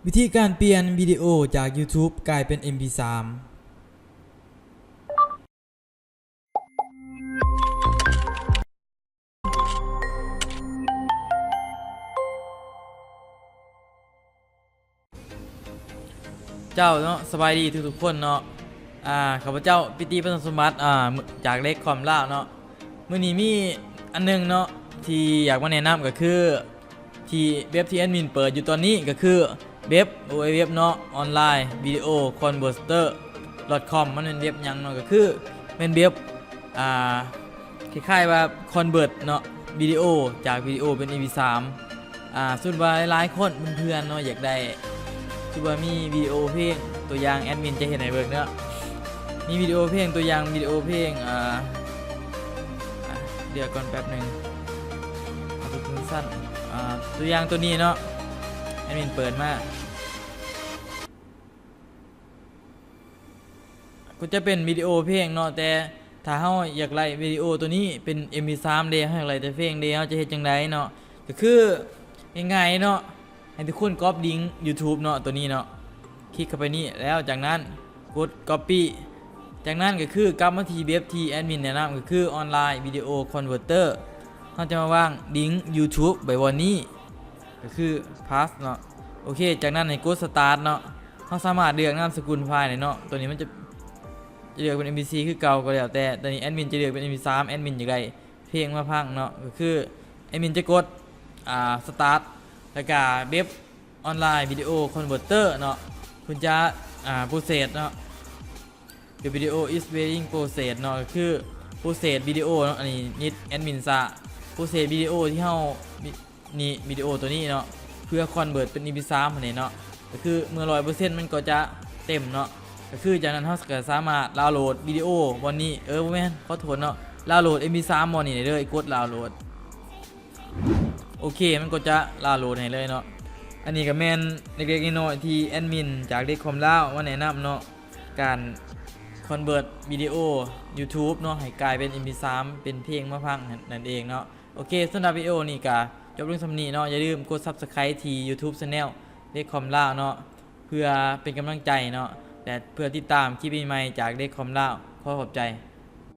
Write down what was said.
ວິທີການປ່ຽນວິດີໂອຈາກ YouTube ກາຍເປັນ ເອັມພີສາມ. ເຈົ້າເນາະ ສະບາຍດີທຸກໆຄົນເນາະ. ອ່າ ຂ້າພະເຈົ້າ ປິຕິ ປະສົມບັດ ອ່າ ຈາກເລກຄອມລາວເນາະ. ມື້ນີ້ມີອັນໜຶ່ງເນາະ ທີ່ຢາກມາແນະນຳ ກໍຄື ທີ່ເວັບທີ່ແອດມິນເປີດຢູ່ຕອນນີ້ ກໍຄືເວັບ ดับเบิลยู ดับเบิลยู ดับเบิลยู ດອດ ອອນລາຍ ວິດີໂອ ຄອນເວີເຕີ ດອດ ຄອມ. ມັນເປັນເວັບຫຍັງເນາະ? ກໍຄືແມ່ນເວັບ ອ່າ ຄ້າຍໆວ່າ ຄອນເວີດເນາະ ວິດີໂອຈາກວິດີໂອເປັນ ເອັມພີສາມ. ອ່າ ສົມມຸດວ່າຫຼາຍໆຄົນ ເພື່ອນໆເນາະ ຢາກໄດ້ ຄືວ່າມີວິດີໂອເພງ ຕົວຢ່າງ ແອດມິນຈະເຮັດໃຫ້ເບິ່ງເນາະ. ມີວິດີໂອເພງ ຕົວຢ່າງວິດີໂອເພງ ອ່າ ອ່າ ເລືອກກ່ອນແປັບໜຶ່ງ ເອົາຕົວສັ້ນໆ. ອ່າ ຕົວຢ່າງຕົວນີ້ເນາະ ແອດມິນເປີດມາ ກໍຈະເປັນວິດີໂອເພງເນາະ. ແຕ່ຖ້າເຮົາຢາກໄລ່ວິດີໂອຕົວນີ້ເປັນ ເອັມພີສາມ ເດ້ ເຮົາຢາກໄລ່ແຕ່ເພງເດ້ ເຮົາຈະເຮັດຈັ່ງໃດເນາະ? ກໍຄືງ່າຍໆເນາະ ໃຫ້ທຸກຄົນກັອບລິງ YouTube ເນາະ ຕົວນີ້ເນາະ. ຄລິກເຂົ້າໄປນີ້ ແລ້ວຈາກນັ້ນກົດກັອບປີ້. ຈາກນັ້ນກໍຄືກັບມາທີ່ເວັບທີ່ແອດມິນແນະນຳ ກໍຄື ອອນລາຍ ວິດີໂອ ຄອນເວີເຕີ. ເຮົາຈະມາວາງລິງ YouTube ໄວ້ບ່ອນນີ້ ກໍຄື ພລັສ ເນາະ. ໂອເຄ ຈາກນັ້ນໃຫ້ກົດສະຕາດເນາະ. ເຮົາສາມາດເລືອກນາມສະກຸນໄຟລ໌ໄດ້ເນາະ. ຕົວນີ້ມັນຈະ ຈະເລືອກເປັນ ເອັມພີສີ່ ຄືເກົ່າກໍແລ້ວແຕ່. ຕົວນີ້ແອດມິນຈະເລືອກເປັນ ເອັມພີສາມ ແອດມິນຢາກໄດ້ເພງມາຟັງເນາະ. ກໍຄືແອດມິນຈະກົດ ອ່າ ສະຕາດ ແລ້ວກະເວັບ ອອນລາຍ ວິດີໂອ ຄອນເວີເຕີ ເນາະ. ເພິ່ນຈະ ອ່າ ໂປຣເຊສເນາະ The video is being processed ເນາະ ກໍຄືໂປຣເຊສວິດີໂອເນາະ. ອັນນີ້ເນັດແອດມິນຊ້າ. ໂປຣເຊສວິດີໂອທີ່ເຮົາ ນີ້ ວິດີໂອຕົວນີ້ເນາະ ເພື່ອຄອນເວີດເປັນ ເອັມພີສາມ ຫັ້ນເດເນາະ. ກໍຄືເມື່ອຮ້ອຍເປີເຊັນມັນກໍຈະເຕັມເນາະ. ກໍຄືຈາກນັ້ນເຮົາກໍສາມາດດາວໂຫຼດວິດີໂອບ່ອນນີ້ ເອີ ບໍ່ແມ່ນ ຂໍໂທດເນາະ ດາວໂຫຼດ ເອັມພີສາມ ບ່ອນນີ້ໄດ້ເລີຍ. ກົດດາວໂຫຼດ ໂອເຄ ມັນກໍຈະດາວໂຫຼດໃຫ້ເລີຍເນາະ. ອັນນີ້ກໍແມ່ນເລັກໆນ້ອຍໆທີ່ແອດມິນຈາກເດັກຄອມລາວມາແນະນຳເນາະ ການຄອນເວີດວິດີໂອ YouTube ເນາະ ໃຫ້ກາຍເປັນ ເອັມພີສາມ ເປັນເພງມາຟັງນັ້ນເອງເນາະ. ໂອເຄ ສຳລັບວິດີໂອນີ້ກໍຈົບລົງສ່ຳນີ້ເນາະ. ຢ່າລືມກົດ Subscribe ທີ່ YouTube Channel ເດັກຄອມລາວເນາະ ເພື່ອເປັນກຳລັງໃຈເນາະ ແລະ ເພື່ອຕິດຕາມຄລິບໃໝ່ໆຈາກເດັກຄອມລາວ. ຂໍຂອບໃຈ.